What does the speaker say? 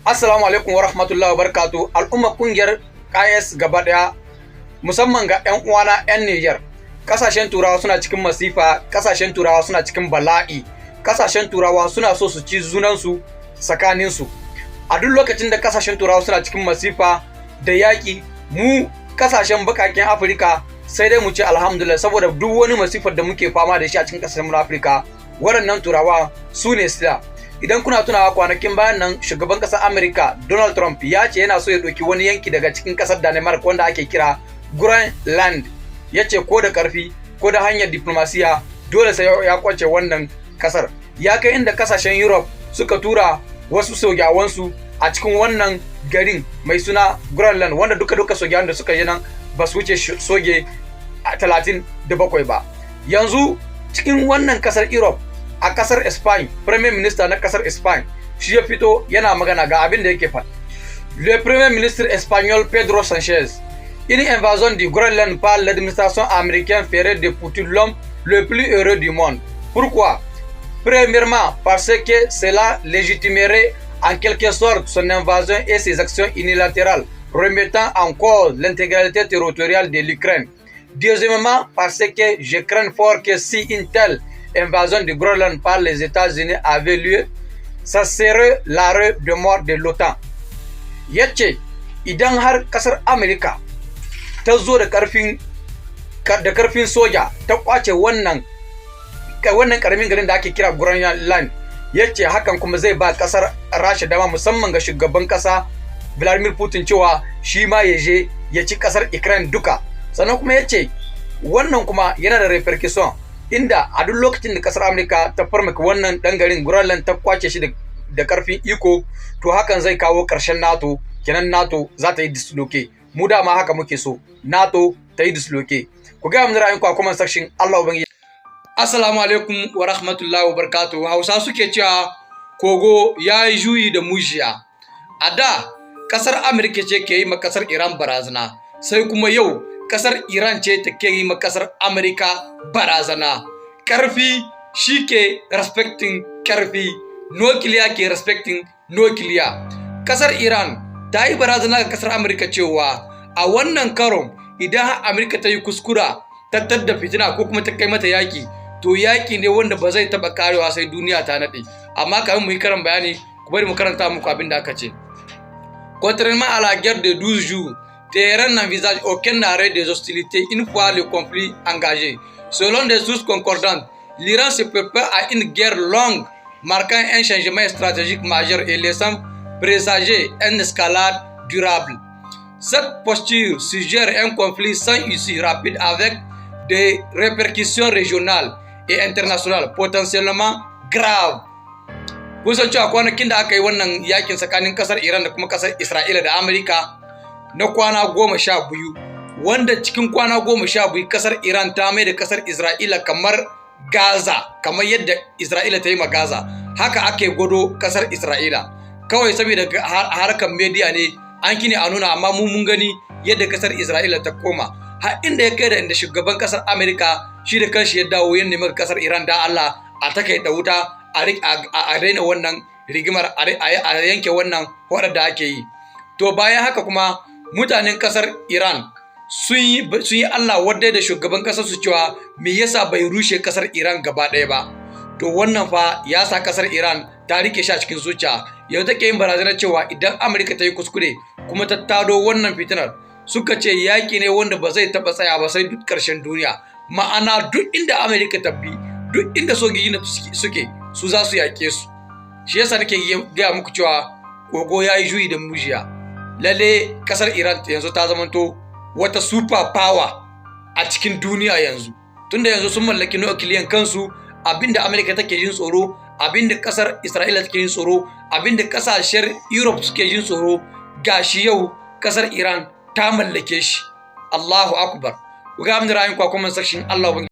Assalamu alaikum wa rahmatullahi wa barakatuh. Al'ummar kungiyar KS gaba daya, musamman ga 'yan uwana 'yan Niger. Kasashen Turawa suna cikin masifa, kasashen Turawa suna cikin bala'i, kasashen Turawa suna so su ci junansu tsakaninsu. A duk lokacin da kasashen Turawa suna cikin masifa da yaƙi, mu kasashen bakaken Afirka sai dai mu ce alhamdulillah, saboda duk wani masifar da muke fama da shi a cikin kasashen Afirka, waɗannan Turawa su ne sila. Idan kuna tunawa, kwanakin bayan nan shugaban ƙasar Amurka Donald Trump ya ce yana so ya ɗauki wani yanki daga cikin ƙasar Denmark wanda ake kira Greenland. Ya ce ko da ƙarfi ko da hanyar diplomasiya, dole sai ya kwace wannan ƙasar. Ya kai inda kasashen Europe suka tura wasu sojawansu a cikin wannan garin mai suna Greenland, wanda duka duka sojawan da suka yi nan ba su wuce soje 37 ba. Yanzu cikin wannan kasar Europe, a kasar Spain, Premier Minister na kasar Spain shi ya fito yana magana, ga abin da yake faɗa. Le Premier ministre espagnol Pedro Sanchez: "Une invasion du Groenland par l'administration américaine ferait de Poutine l'homme le plus heureux du monde. Pourquoi? Premièrement, parce que cela légitimerait en quelque sorte son invasion et ses actions unilatérales, remettant en cause l'intégralité territoriale de l'Ukraine. Deuxièmement, parce que je crains fort que si une telle invasion du Groenland par les États-Unis avait lieu, ça serait l'arrêt de mort de l'OTAN." Yace idan har kasar Amerika ta zo da karfin soja ta kwace wannan karamin garin da ake kira Groenland, yace hakan kuma zai ba kasar Rasha dama, musamman ga shugaban kasa Vladimir Putin, cewa shi ma ya je ya ci kasar Ukraine duka. Sannan kuma yace wannan kuma yana da répercussion, inda a duk lokacin da kasar Amurka ta farmaka wannan dan garin Groenland ta kwace shi da karfin iko, to hakan zai kawo ƙarshen NATO. Kenan NATO za ta yi disloquer. Mu dama haka muke so, NATO ta yi disloquer. Ku gaya mun ra'ayinku a comment section. Allah ubangiji. Assalamu alaikum wa rahmatullahi wa barakatuh. Hausa suke cewa kogo ya yi juyi da mujiya. A da kasar Amurka ce ke yi ma kasar Iran barazana, sai kuma yau kasar Iran ce ta ke yi ma kasar Amurka barazana. Karfi shi ke respecting karfi, nukiliya ke respecting nukiliya. Kasar Iran ta yi barazana ga kasar Amurka cewa a wannan karon idan Amurka ta yi kuskura ta tadda fitina ko kuma ta kai mata yaki, to yaki ne wanda ba zai taba karewa sai duniya ta nade. Amma kafin mu yi karin bayani, ku bari mu karanta muku abin da aka ce. Contrairement à la guerre de 12 jours, Téhéran n'envisage aucun arrêt des hostilités une fois le conflit engagé. Selon des sources concordantes, l'Iran se prépare à une guerre longue, marquant un changement stratégique majeur et laissant présager une escalade durable. Cette posture suggère un conflit sans issue rapide avec des répercussions régionales et internationales potentiellement graves. Kun san cewa kwanakin da aka yi wannan yakin tsakanin kasar Iran da kuma kasar Isra'ila da Amurka na kwana 12, wanda cikin kwana 12 kasar Iran ta mai da kasar Isra'ila kamar Gaza, kamar yadda Isra'ila ta yi ma Gaza, haka ake gwado kasar Isra'ila. Kawai saboda harkar media ne an kine a nuna, amma mu mun gani yadda kasar Isra'ila ta koma, har inda ya kai da inda shugaban kasar Amerika shi da kanshi ya dawo ya nemi kasar Iran da Allah a takaita wuta, a daina wannan rigimar, a yanke wannan horar da ake yi. To bayan haka kuma mutanen kasar Iran sun yi Allah wadda da shugaban kasar su, cewa me yasa bai rushe kasar Iran gaba ɗaya ba. To wannan fa ya sa kasar Iran ta rike shi a cikin zuciya. Yanzu take yin barazanar cewa idan Amurka ta yi kuskure kuma ta tado wannan fitinar, suka ce yaƙi ne wanda ba zai taɓa tsaya ba sai duk ƙarshen duniya. Ma'ana, duk inda Amurka ta bi, duk inda sojoji suke, su za su yaƙe su. Shi yasa nake gaya muku cewa kogo ya yi juyi da mujiya. Lalle kasar Iran yanzu ta zamanto wata super power a cikin duniya yanzu, tunda yanzu sun mallaki nukiliyan kansu. Abinda Amurka take jin tsoro, abinda kasar Isra'ila take jin tsoro, abinda kasashen Europe suke jin tsoro, gashi yau kasar Iran ta mallake shi. Allahu akbar! Ku ga mun ra'ayin ku a comment section. Allah.